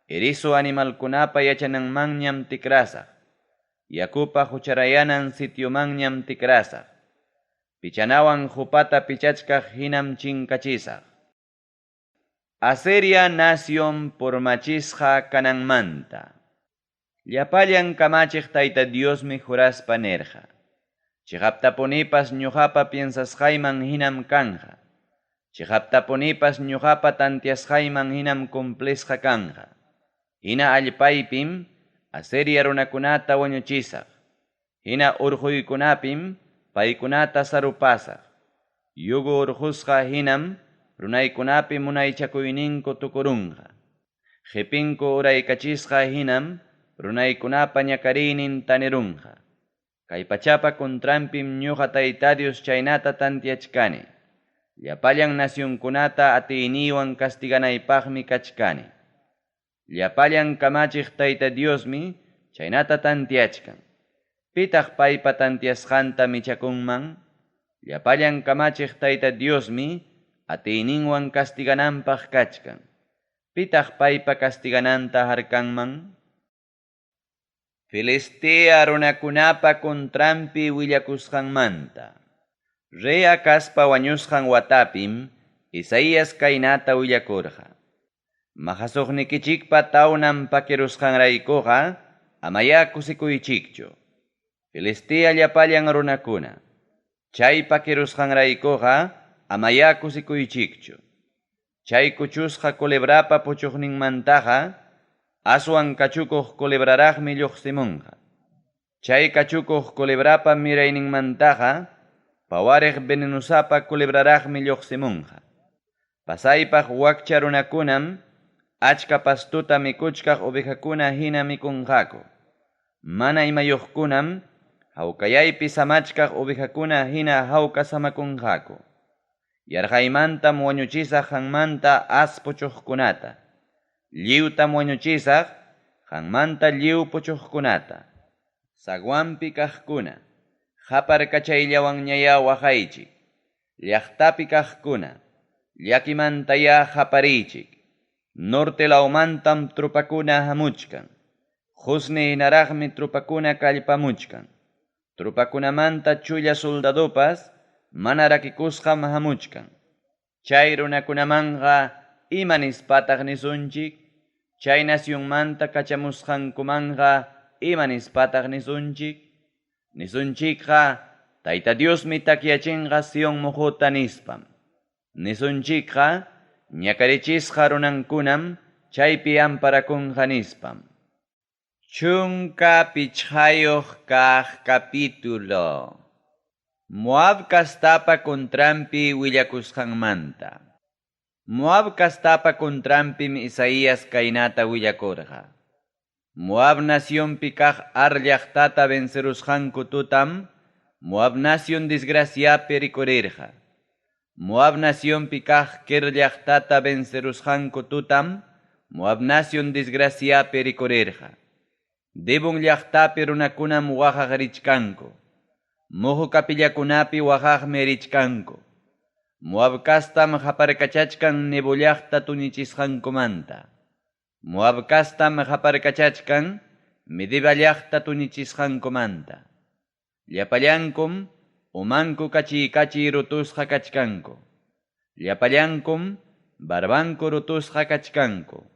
erizo animalkunapa yachananmanñam tikrasaq. Yakupa hucharayanan sitiomanñam tikrasaq. Pichanawan qupata pichachkaq hinam chinkachisaq. Asiria nacion purmachisqa kananmanta. Llapallan kamachiq Tayta Diosmi juraspa nirqa: Cheqaptapunipas ñoqapa piensasqayman hinam kanqa. Cheqaptapunipas ñoqapa tanteasqayman hinam cumplisqa kanqa. Hina allpaypim Asiria runakunata wañuchisaq. Hina urquykunapim paykunata sarupasaq. Yugo urqusqa hinam runaykunapi munaychakuyninku tukurunqa. Qipinku uraykachisqa hinam runaykunapa ñakariynin tanirunqa. Kay pachapa contranpim ñoqa Tayta Dios chaynata tanteachkani. Llapallan nacionkunata atiyniywan castiganaypaqmi kachkani. Llapallan kamachiq Tayta Diosmi chaynata tanteachkan. Pitaq paypa tanteasqanta michakunman? Llapallan kamachiq Tayta Diosmi atiyninwan castigananpaq kachkan. Pitaq paypa castigananta harkanman? Filistea runakunapa contranpi willakusqanmanta. Rey Acazpa wañusqan watapim Isaías kaynata willakurqa. Maqasuqnikichikpa tawnan pakirusqanraykuqa amayá kusikuychikchu. Filistea llapallan runakuna. Chay pakirusqanraykuqa amayá kusikuychikchu. Chay kuchusqa culebrapa puchuqninmantaqa aswan kachukuq culebraraqmi lluqsimunqa. Chay kachukuq culebrapa mirayninmantaqa pawariq venenosapa culebraraqmi lluqsimunqa. Pasaypaq wakcha runakunam achka pastuta mikuchkaq ovejakuna hina mikunqaku. Mana imayuqkunam hawkayaypi samachkaq ovejakuna hina hawka samakunqaku. Yarqaymantam wañuchisaq qanmanta as puchuqkunata. Lliwtam wañuchisaq qanmanta lliw puchuqkunata. Zaguanpi kaqkuna, qaparkachayllawanñayá waqaychik. Llaqtapi kaqkuna, llakimantayá qapariychik. Norte lawmantam trupakuna hamuchkan. Qusni hinaraqmi trupakuna kallpamuchkan. Trupakunamanta chulla soldadopas mana rakikusqam hamuchkan. Chay runakunamanqa ima nispataq nisunchik? Chay nacionmanta kachamusqankumanqa ima nispataq nisunchik? Nisunchikqa Tayta Diosmi takyachinqa Sion muquta nispam. Nisunchikqa ñakarichisqa runankunam chaypi amparakunqa nispam. 15 kaq capítulo. Moab kastapa contranpi willakusqanmanta. Moab kastapa contranpim Isaías kaynata willakurqa. Moab nacionpi kaq Ar llaqtata vencerusqanku tutam, Moab nacion desgraciapi rikurirqa. Moab nacionpi kaq Kir llaqtata vencerusqanku tutam, Moab nacion desgraciapi rikurirqa. Dibon llaqtapi runakunam waqaq richkanku. Muhu kapillakunapi waqaqmi richkanku. Moab kastam qaparkachachkan Nebo llaqta tuñichisqankumanta. Moab kastam qaparkachachkan Medeba llaqta tuñichisqankumanta. Llapallankum umanku kachiy-kachiy rutusqa kachkanku. Llapallankum barbanku rutusqa kachkanku.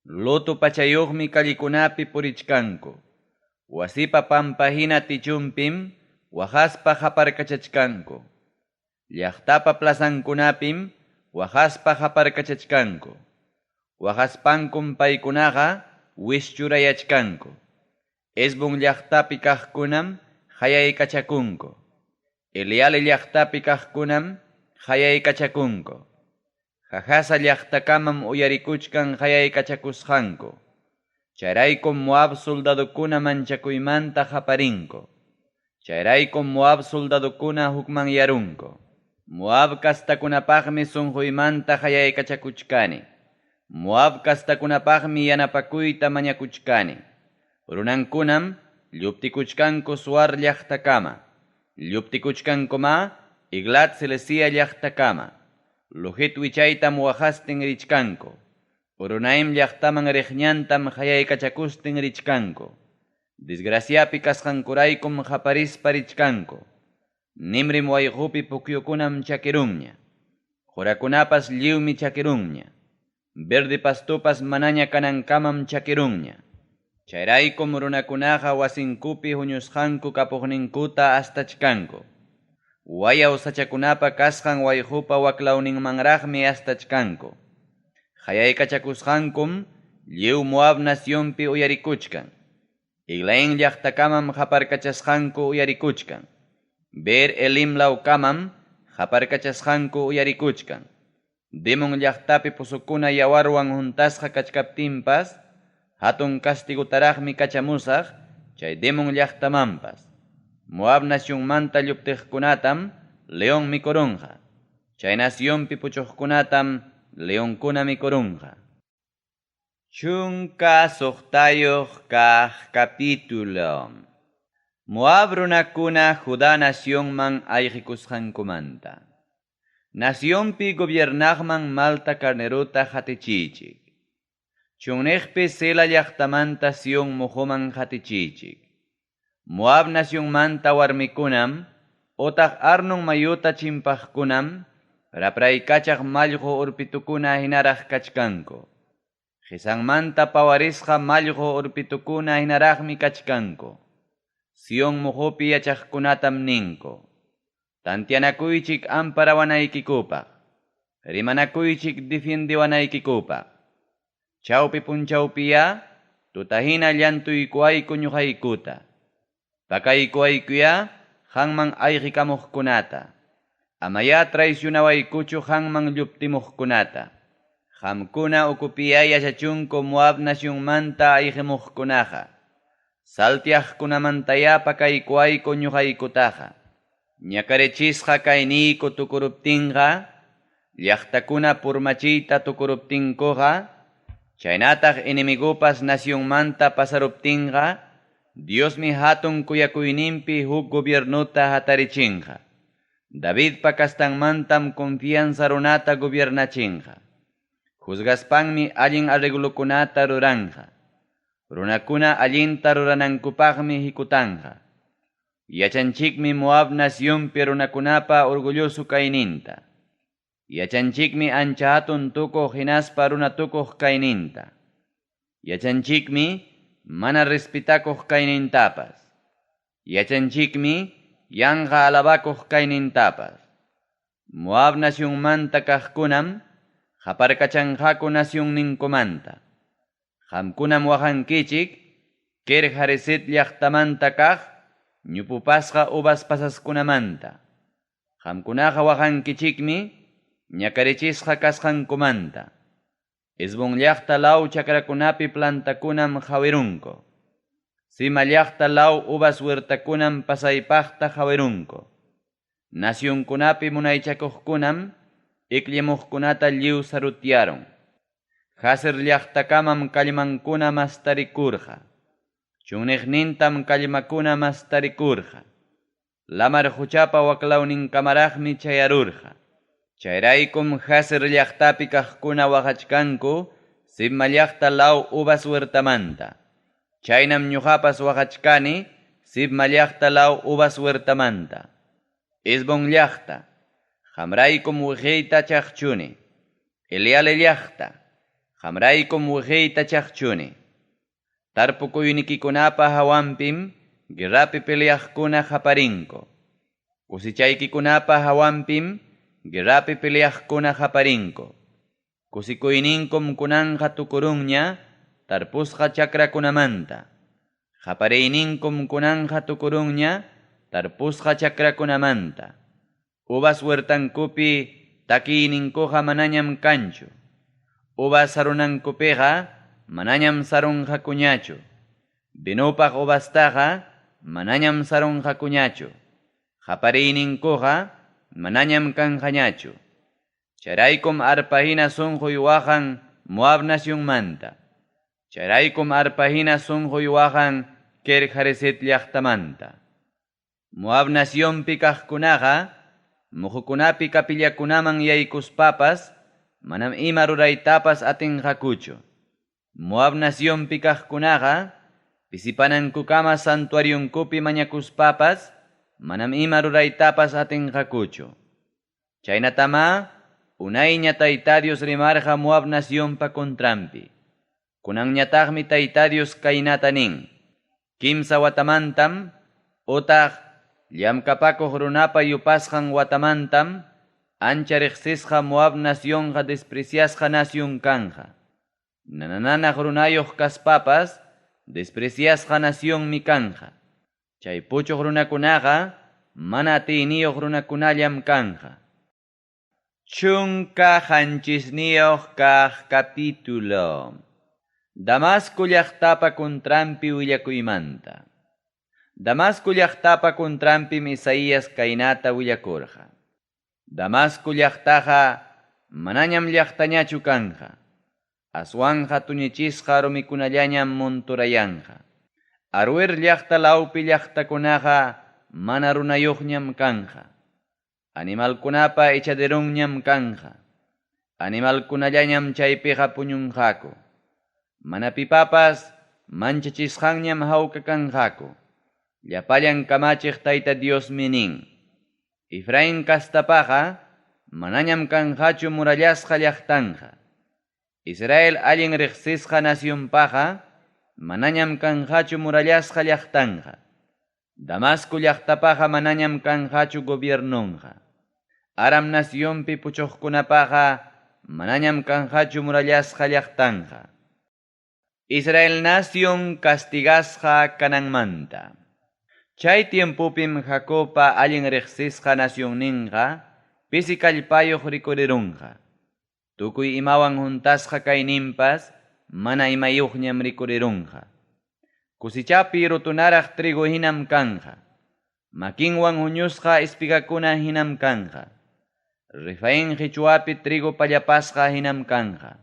Luto pachayuqmi callekunapi purichkanku. Wasipa pampa hina tichunpim waqaspa qaparkachachkanku. Llaqtapa plazankunapim waqaspa qaparkachachkanku. Waqaspankum paykunaqa wischurayachkanku. Hesbon llaqtapi kaqkunam qayaykachakunku. Eleale llaqtapi kaqkunam qayaykachakunku. Jahaza llaqtakamam uyarikuchkan qayaykachakusqanku. Chayraykum Moab soldadokuna manchakuymanta qaparinku. Chayraykum Moab soldadokuna hukmanyarunku. Moab castakunapaqmi sunquymanta qayaykachakuchkani. Moab castakunapaqmi yanapakuyta mañakuchkani. Runankunam lluptikuchkanku Suar llaqtakama. Lluptikuchkankuma Eglat Selesia llaqtakama. Luhit wichaytam waqastin richkanku. Horonaim llaqtaman riqñantam qayaykachakustin richkanku. Desgraciapi kasqankuraykum qaparispa richkanku. Nimrim wayqupi pukyukunam chakirunña. Qurakunapas lliwmi chakirunña. Verde pastopas manaña kanankamam chakirunña. Chayraykum runakunaqa wasinkupi huñusqanku kapuqninkuta astachkanku. Wayaw sachakunapa kasqan wayqupa waklawninmanraqmi astachkanku. Qayaykachakusqankum lliw Moab nacionpi uyarikuchkan. Eglaín llaqtakamam qaparkachasqanku uyarikuchkan. Ber Elim lawkamam qaparkachasqanku uyarikuchkan. Dimon llaqtapi pusukuna yawarwan huntasqa kachkaptinpas, hatun castigutaraqmi kachamusaq chay Dimon llaqtamanpas. Moab nacionmanta lluptiqkunatam león mikurunqa. Chay nacionpi puchuqkunatam leonkuna mikurunqa. 16 kaq capítulo. Moab runakuna Judá nacionman ayqikusqankumanta. Nacionpi gobiernaqman malta carnerota hatichichik. Chunniqpi Sela llaqtamanta Sion muhuman hatichichik. Moab nacionmanta warmikunam, otaq Arnon mayuta chimpaqkunam, rapraykachaq mallqu urpitukuna hinaraq kachkanku. Qisanmanta pawarisqa mallqu urpitukuna hinaraqmi kachkanku. Sion muhupi yachaqkunatam ninku. Tantianakuychik amparawanaykikupaq. Rimanakuychik defiendiwanaykikupaq. Chawpi punchawpiya, tutahina llantuykuwayku ñuqaykuta. Pakaykuwaykuya, qanman ayqikamuqkunata. Amaya traicionawaykuchu qanman lluptimuqkunata. Qamkuna ukupiya yachachunku Moab nacionmanta ayqimuqkunaqa. Saltiaqkunamantaya pakaykuwayku ñuqaykutaqa. Ñakarichisqa kayniyku tukuruptinqa, llaqtakuna purmachiyta tukuruptinkuqa, chaynataq enemigupas nacionmanta pasaruptinqa, Diosmi hatun kuyakuyninpi huk gobiernuta hatarichinqa. Davidpa kastanmantam confianza runata gobiernachinqa. Juzgaspanmi allin arreglokunata ruranqa. Runakuna allinta ruranankupaqmi hikutanqa. Yachanchikmi Moab nacionpi runakunapa orgulloso kayninta. Yachanchikmi ancha hatun tukuq hinaspa runa tukuq kayninta. Yachanchikmi mana respetakuq kaynintapas. Yachanchikmi yanqa alabakuq kaynintapas. Moab nacionmanta kaqkunam qaparkachanqaku nacionninkumanta. Qamkunam waqankichik Kir Hareset llaqtamanta kaq ñupupasqa uvas pasaskunamanta. Qamkunaqa waqankichikmi ñakarichisqa kasqankumanta. Hesbón llaqta law chakrakunapi plantakunam qawirunku. Sibma llaqta law uvas huertakunam pasaypaqta qawirunku. Nacionkunapi munaychakuqkunam ikllimuqkunata lliw sarutiyarun. Jazer llaqtakamam kallmankuna mastarikurqa. Chunniqnintam kallmakuna mastarikurqa. Lamar quchapa waklawninkamaraqmi chayarurqa. Chayraykum Jazer llaqtapi kaqkuna waqachkanku Sibma llaqta law uvas huertamanta. Chaynam ñuqapas waqachkani Sibma llaqta law uvas huertamanta. Hesbón llaqta, qamraykum wiqiyta chaqchuni. Eleale llaqta, qamraykum wiqiyta chaqchuni. Tarpukuynikikunapa hawanpim guerrapi peleaqkuna qaparinku. Cosechaykikunapa hawanpim guerrapi peleaqkuna qaparinku. Kusikuyninkum kunanqa tukurunña tarpusqa chakrakunamanta. Qapariyninkum kunanqa tukurunña tarpusqa chakrakunamanta. Uvas huertankupi takiyninkuqa manañam kanchu. Uvas sarunankupiqa manañam sarunqakuñachu. Vinupaq uvastaqa manañam sarunqakuñachu. Qapariyninkuqa manañam kanqañachu. Chayraykum arpa hina sunquy waqan Moab nacionmanta. Chayraykum arpa hina sunquy waqan Kir-hareset llaqtamanta. Moab nacionpi kaqkunaqa muqukunapi capillakunaman yaykuspapas manam ima ruraytapas atinqakuchu. Moab nacionpi kaqkunaqa pisipanankukama santuarionkupi mañakuspapas manam ima ruraytapas atinqakuchu. Chaynatama unayña Tayta Dios rimarqa Moab nacionpa contranpi. Kunanñataqmi Tayta Dios kaynata nin. Kimsa watamantam utaq llamkapakuq runapa yupasqan watamantam ancha riqsisqa Moab nacionqa despreciasqa nación kanja. Nanananaq runayuq kaspapas despreciasqa nacionmi kanja. Chay puchuq runakunaqa mana atiyniyuq runakunallam kanja. 17 kaq capítulo. Damasco llaqtapa contranpi willakuymanta. Damasco llaqtapa contranpim Isaías kaynata willakurqa. Damasco llaqtaqa manañam llaqtañachu kanja. Aswanja tuñichisqa rumikunallañam monturayanqa. Aroer llaqta lawpi llaqtakunaqa mana runayuqñam kanja. Animalkunapa echaderunñam kanja. Animalkunallañam chaypiqa puñunqaku. Mana pipapas manchachisqanñam hawka kanqaku. Llapallan kamachiq Tayta Diosmi nin. Efraín kastapaqa manañam kanqachu murallasqa llaqtanja. Israel allin riqsisqa nacionpaqa manañam kanqachu murallasqa llaqtanja. Damasco llaqtapaqa manañam kanqachu gobiernonqa. Aram nacionpi puchuqkunapaqa manañam kanqachu murallasqa llaqtanja. Israel nación castigasqa kananmanta. Chay tiempopim Jacobpa allin riqsisqa nacionninqa pisi kallpayuq rikurirunqa. Tukuy imawan huntasqa kayninpas mana imayuqñam rikurirunqa. Kusichapi rutunaraq trigo hinam kanja. Makinwan huñusqa espigakuna hinam kanja. Refaín qichwapi trigo pallapasqa hinam kanja.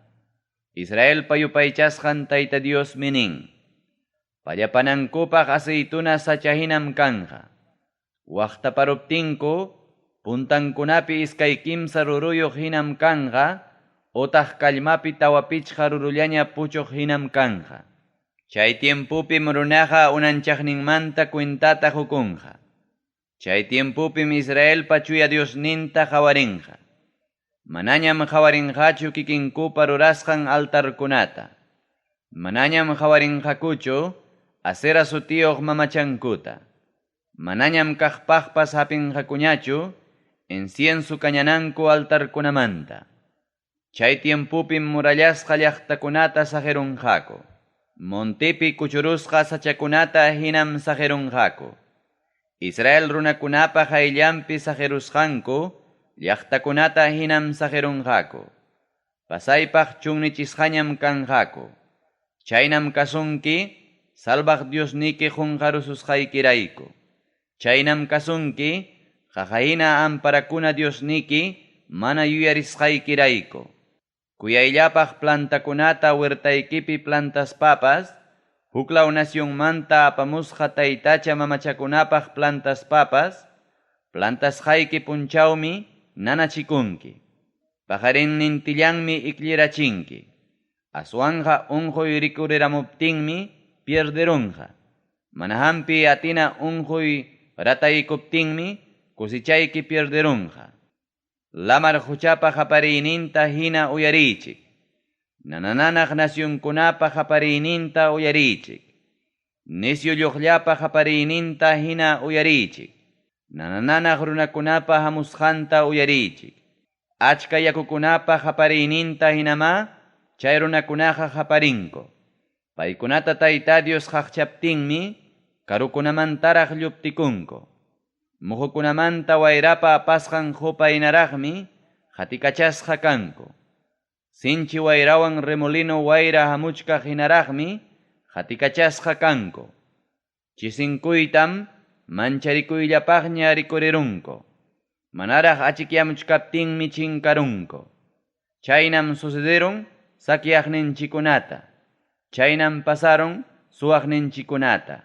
Israelpa yupaychasqan Tayta Diosmi nin. Pallapanankupaq aceituna sacha hinam kanja. Waqtaparuptinku puntankunapi iskay kimsa ruruyuq hinam kanja, utaq kallmapi tawa pichqa rurullaña puchuq hinam kanja. Chay tiempopim runaqa unanchaqninmanta cuentata qukunqa. Chay tiempopim Israelpa chuya Diosninta qawarinqa. Manañam qawarinqachu kikinkupa rurasqan altarkunata. Manañam qawarinqakuchu Asera sutiyuq mamachankuta. Manañam kaqpaqpas hapinqakuñachu incienso kañananku altarkunamanta. Chay tiempopim murallasqa llaqtakunata saqirunqaku. Montepi kuchurusqa sachakunata hinam saqirunqaku. Israel runakunapa qayllanpi saqirusqanku llaqtakunata hinam saqirunqaku. Pasaypaq chunnichisqañam kanqaku. Chaynam kasunki salvaq Diosniki qunqarususqaykirayku. Chaynam kasunki qaqahina amparakuna Diosniki mana yuyarisqaykirayku. Kuyayllapaq plantakunata huertaykipi plantaspapas, huklaw nacionmanta apamusqa taytacha mamachakunapaq plantaspapas, plantasqayki punchawmi nanachikunki. Paqarinnintillanmi ikllirachinki. Aswanja unquy rikuriramuptinmi pierderunqa. Mana hampi atina unquy rataykuptinmi cosechayki pierderunqa. Lamar quchapa qapariyninta hina uyariychik. Nanananaq nacionkunapa qapariyninta uyariychik. Nisyu lluqllapa qapariyninta hina uyariychik. Nanananaq runakunapa hamusqanta uyariychik. Achka yakukunapa qapariyninta hinamá chay runakunaqa qaparinku. Paykunata Tayta Dios qaqchaptinmi karukunamantaraq lluptikunku. Muhukunamanta wayrapa apasqan qupa hinaraqmi qatikachasqa kanku. Sinchi wayrawan remolino wayra hamuchkaq hinaraqmi qatikachasqa kanku. Chisinkuytam mancharikuyllapaqña rikurirunku. Manaraq achikyamuchkaptinmi chinkarunku. Chaynam sucederun saqueaqninchikkunata. Chaynam pasarun suwaqninchikkunata.